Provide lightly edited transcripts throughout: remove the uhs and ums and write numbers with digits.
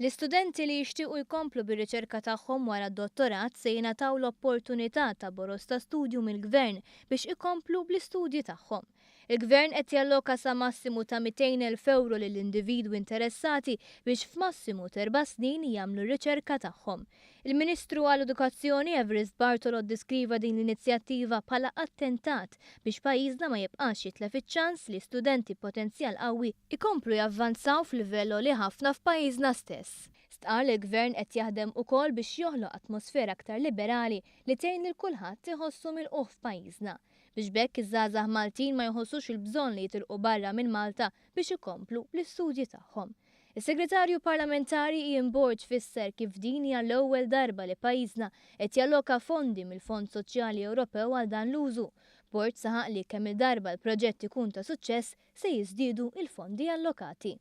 L-istudenti li jixtiequ jkomplu bir-riċerka tagħhom wara d-dottorat se jingħataw l-opportunità ta' boroż ta' studju mill-Gvern biex ikomplu bl-istudji tagħhom. Il-Gvern qed jalloka sa massimu ta' 200,000 ewro lil individwi interessati biex f'massimu t'erba' snin jagħmlu r-riċerka tagħhom. Il-Ministru għall-Edukazzjoni Evarist Bartolo ddeskriva din l-inizjattiva bħala attentat biex pajjiżna ma jibqax jitlef iċ-ċans li studenti b'potenzjal qawwi ikomplu javvanzaw f'livell għoli ħafna f'pajjiżna stess. Stqarr li l-Gvern qed jaħdem ukoll biex joħloq atmosfera aktar liberali li tgħin lil kulħadd iħossu milqugħ f'pajjiżna. Biex b'hekk iż-żgħażagħ Maltin ma jħossux il-bżonn li jitilqu barra minn Malta biex ikomplu bl-istudji tagħhom. Is-Segretarju Parlamentari Ian Borg fisser kif din hija l-ewwel darba li pajjiżna qed jalloka fondi mill-Fond Soċjali Ewropew għal dan l-użu. Borg saħaq li kemm-il darba l-proġett ikun ta' suċċess se jiżdiedu l-fondi allokati.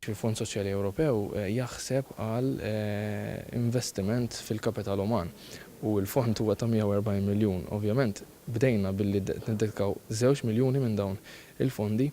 Il-Fond Soċjali Ewropew jaħseb għal investiment fil-kapital uman u l-fond huwa ta' 140 miljun. Ovvjament bdejna billi qed niddedikaw żewġ miljuni minn dawn il-fondi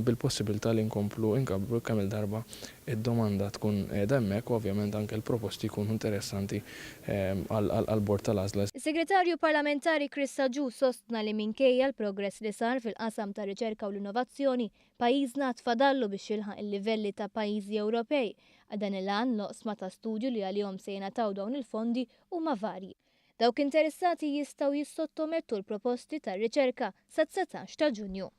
bil-possibilità li nkomplu nkabbru kemm-il darba d-domanda tkun qiegħda hemmhekk u ovvjament anke l-proposti jkunu interessanti għall-Bord tal-Għażla. Is-Segretarju Parlamentari Chris Agius sostna li minkejja l-progress li sar fil-qasam tar-riċerka u l-innovazzjoni, pajjiżna għad fadallu biex jilħaq il-livelli ta' pajjiżi Ewropej. Għal dan il-għan, l-oqsma ta' studju li għalihom se jingħataw dawn il-fondi huma varji. Dawk interessati jistgħu jissottomettu l-proposti tar-riċerka sat-19 ta' Ġunju.